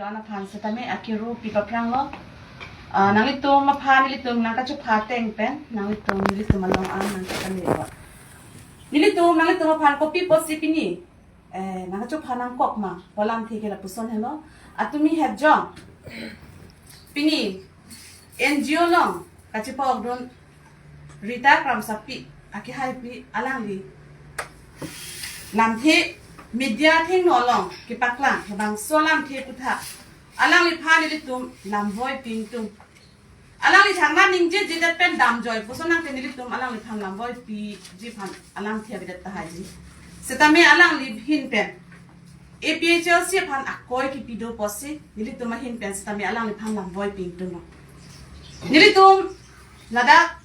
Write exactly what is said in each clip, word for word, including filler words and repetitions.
Aphan setame akiru pi paphranglo. Ah, nanglitum aphan nelitum nangkachopha ateng pen nanglitum nelitum along an nangkachanilo. Nelitum nanglitum aphan kopi pusi pini, eh, nangkachopha nangkok ma pu alamthe ke lapuson helo. Atumi hetjong, pini N G O along kachepa-okdun Rita Kramsapi akehaipi alangli lamthe media athengno along kepaklang labangso alamthe aputhak alangliphan nelitum lamvoi pi ingtung. Alangli thangnat ningjejedet pen damjoi puson nangte nelitum alangliphan lamvoi piji aphan alamthe avedet tahai-ji. Setame alangli ahin pen A P H L C aphan akoi kipi do pusi nelitum ahin pen setame alangliphan lamvoi pi ingtunglo. Nelitum ladak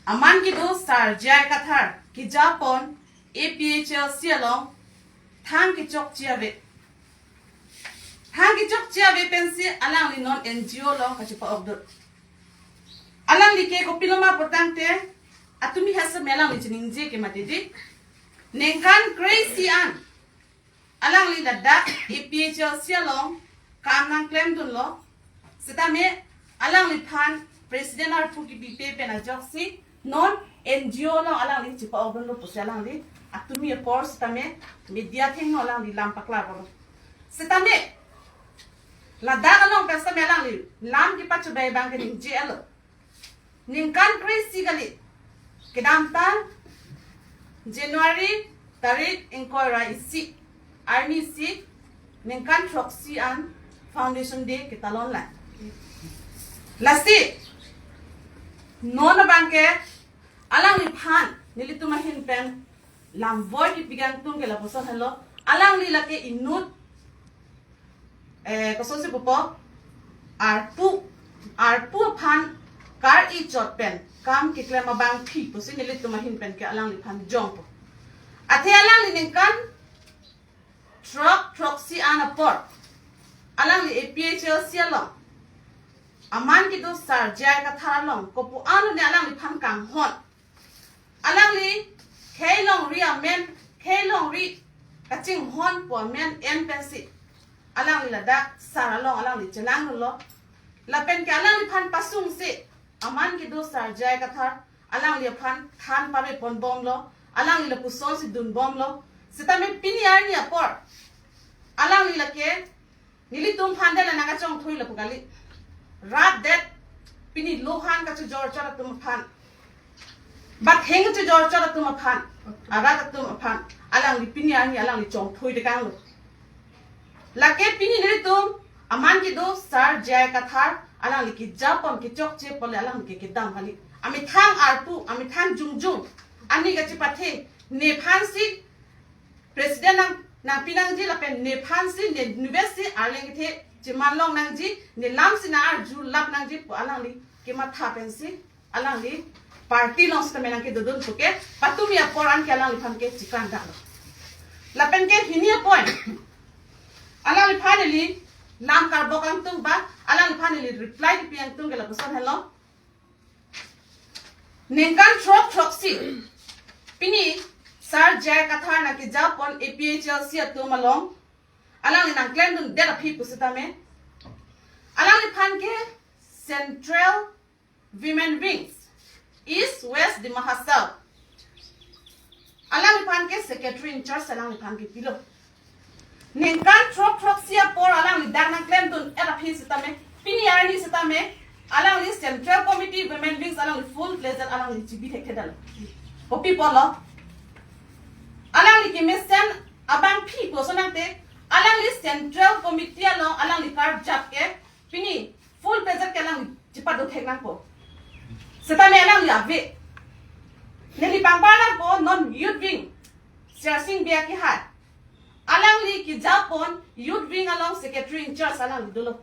aman kedo Sar J I Kathar kejapon A P H L C along thang kechokche ave. Thang kechokche ave pensi alangli non N G O along kachepa-okdun. Alangli ke kopiloma pulotangte, atumi hetsi alangli chiningje ke mati di. Ningkan kre-isi an alangli ladak A P H L C along kam nangklemdunlo. Setame alangliphan president arpu kipipe pen ajoksi non N G O along alangli chepa-okdunlo pusi alangli atumi apor setame media athengno alangli lam paklarlo. Setame ladak along pen setame alangli lam kepachobei abang ke ningje-etlo. Ningkan kre-isi kali, kedamtang January tarik ingkoi ra isi arni isi ningkan throksi an Foundation Day ketalon lang. Lasi non abang ke alangliphan nelitum ahin pen lamvoi kipi ingtung ke lapuson helo. Alangli lake inut, eh, kosonsi pupo, arpu, arpu aphan kar-i chot pen kam keklem abangpi pusi nelitum ahin pen ke alangliphan jongpo. Athe alangli ningkan throk throksi an apor alangli A P H L C along aman kedo Sar J I Kathar along kopu-an lone alangliphan kanghon. Alangli khei longri amen, khei longri kachinghon pu amen en pensi alangli ladak sar along alangli chelangdunlo. Lapen ke alangliphan pasungsi aman kedo Sar J I Kathar alangli aphan than paveponbomlo, alangli lapusonsi dunbomlo. Setame pini arni apor alangli lake nelitum aphan dela nangkachongthui lapu kali. Rat det pini lohan kachojor chot atum aphan, batheng kachojor chot atum aphan, arat atum aphan alangli pini arni alangli chongthui tekanglo. Lake pini nelitum aman kedo Sar J I Kathar alangli kejapon kechokche apot le alangli ke kedam kali. Amethang arpu, amethang jongjong, ani kachepathe, nephansi president nang, nangpi nangji lapen nephansi ne nubesi arleng kethe cheman long nangji, ne lamsi nang-arjulap nangji pu alangli kematha pensi alangli party along setame nangkedodun puke patumi apor an ke alangliphan ke chikandaklo. Lapen ke hini a-point, alangliphan neli lam karbok ingtung ba alangliphan neli reply kipi ingtung ke lapuson helo. Ningkan throk throksi pini Sar J I Kathar nangkejapon A P H L C atum along alangli nangklemdundet aphi pusitame alangliphan ke Central Women Wings, East West Dima Hasao, alangliphan ke secretary in charge alangliphan kepilo. Ningkan throk throksi apor alangli dak nangklemdundet aphi sitame, pini arni sitame alangli Central Committee Women Wings alangli full-fledged alangli chibi thekthedetlo. Kopi pulo? Alangli kemesen abangpi puson nangte, alangli Central Committee along alangli karjap ke pini full-fledged ke alangli chipado thek nangpo. Sitame alangli ave. Neli pangbar nangpo non Youth Wing, Sersing Bey akehai. Alangli kejapon Youth Wing along secretary in charge alangli dolo.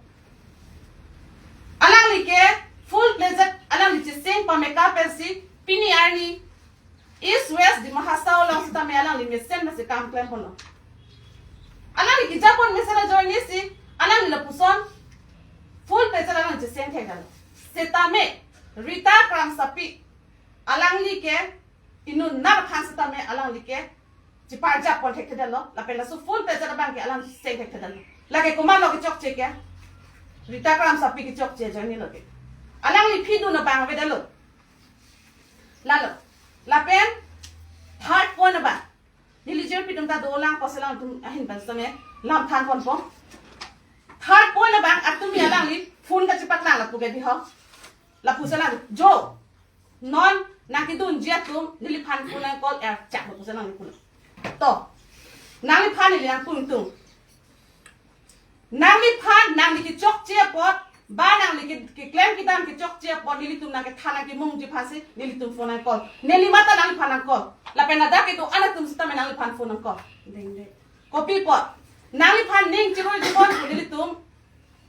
Alangli ke full-fledged alangli cheseng pameka pensi pini arni East West Dima Hasao along sitame alangli mesen mesen kam klemponlo. Alangli kejapon mesen ajoinesi alangli lapuson full-fledged alangli cheseng thekdetlo. Sitame Rita Kramsapi alangli ke inut nat aphan sitame alangli ke chiparjap pon thekthedetlo, lapen laso full-fledged abang ke alangli cheseng thekthedetlo. Lake komatlo kechokche ke? Rita Kramsapi kechokche ajoine lo ke. Alangli phi dun abang avedetlo. Lalo. Lapen third point abang, neli jirpi atum ta dolang, koselang atum ahin pen sitame lam than ponpo. Third point abang, atumi alangli phone kachepaklang lapu ke di ho. Lapusi alang, jo, non nangkedunji atum neliphan phone nang call er chak lapusi alangli pulo. To, nangliphan neli nangpung tung. Nangliphan nangli kechokche apot, ba nangli ke, keklem kedam kechokche apot, nelitum nangkethan nangkemungji aphansi nelitum phone nang call. Neli mate nangliphan nang call. Lapen ladak kedo-an atum sitame nangliphan phone nang call. Dengde. Kopi apot? Nangliphan ning chiroi jibon pu nelitum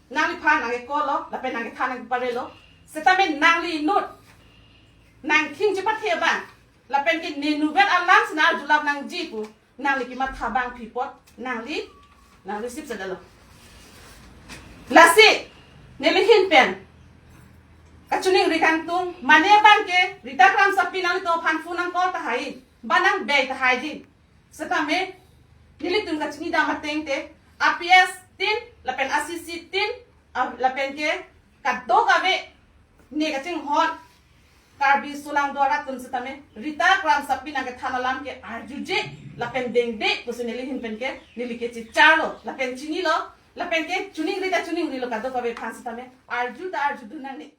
nangliphan nangke call lo, lapen nangkethan nangkeparelo. Sitame nangli inut nangkhing chepathe abang, lapen ke ne nuvet alam si nang arjulap nangji pu nangli kematha abang phi apot nangli, nangli sip sedetlo. Lasi neli ahin pen kachiningri kangtung, mane abang ke Rita Kramsapi nanglitum aphan phone nang call tahai, ba nang bei tahai di. Sitame nelitum kachinidam ateng te, a P S tin, lapen a C C tin, a, lapen ke kadokave ne kachinghon Karbi sulang do arat atum sitame Rita Kramsapi nangkethan alam ke arjuje lapen dengde pusi neli ahin pen ke neli ke chicharlo lapen chinilo, lapen ke chiningri ta chiningrilo, kadokave aphan sitame arju ta arjudun nangne.